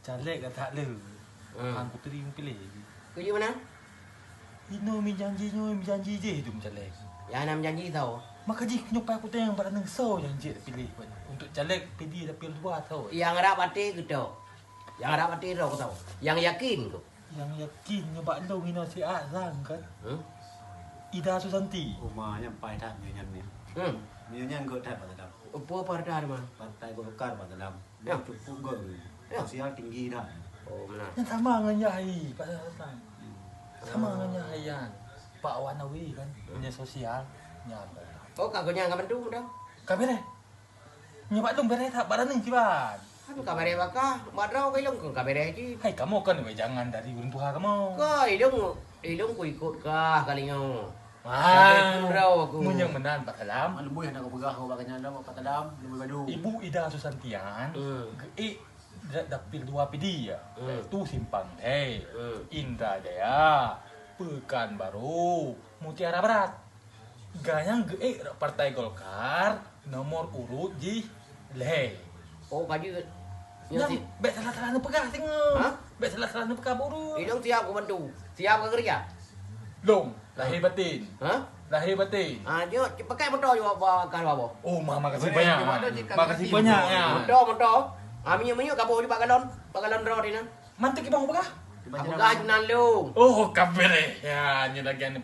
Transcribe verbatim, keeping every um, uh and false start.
Caleg ka that le. Hmm. Hang kuturi meupiléh. Keu jih meunan? Inoe meujanji, nyoe meujanji jih dum caleg. Nyang na meujanji soe? Maka jih nyoe pai kutem barang soe nyang jeuet piléh ban. Untuk caleg P D dapil dua soe? Nyang rab até keu soe? Nyang rab até droe keu soe? Nyang yakin keu? Nyang yakin nyoe bak lôn inoe siat sang kan? Hmm? Ida Susanti. Uma nyan pai that nyoe nyan ni. Hmm. Nyoe nyan göt that Pak Saddam. Apa partai mah? Partai Golkar Pak Saddam. Ya. Cukup göt. Ya. Sosial tinggi dah. Oh, meunan. Nyan sama ngon Yahya, Pak Hasan. Hmm. Sama ngon Yahya. Pak Wanawi kan, hmm, punya sosial. Nyan. Oh, ka geuh nyan ka bantu dah. Ka bereh. Nyoe bak lôn bereh that, bak Raning siban. Kan ka bereh baka, bak droe ka ilong ka bereh cit. Hai, kamoe kan wejangan dari ureueng tuha kamoe. Ka ilong, ilong ku ikot kah kali nyoe. Ah, meunyoe meunan, Pak Salam. Leubeh hana kupeugah keu bak nyan dah, Pak Salam, leubeh badu. Ibu Ida Susantian, hmm, geuék da-, dapil dua P D ya, hmm, yaitu Simpang Lhèe, hmm, Indra Jaya, Pekanbaru, Mutiara Barat. Ganyang geuék rot Partai Golkar, nomor urut jih lhèe. Oh, ka jeuet. Nyan, nyan si- bèk salah-salah neupeugah singoh. Ha? Bèk salah-salah neupeugah bak ureueng. Ilong siap keu bantu. Siap keu keureuja. Lôn, lahé batin. Ha? Lahé batin. Ah, jeuet, pakai moto jua ba-, ka dua boh. Oh, ma-, makasih banyak. Makasih banyak, ya. Moto, moto. Ah, minyeuk-minyeuk ka boh jua bak galon. Bak galon droe di nan. Mantu kiban peugah? Peugah nan lôn. Oh, ka bereh. Ya, nyoe lagèe ni.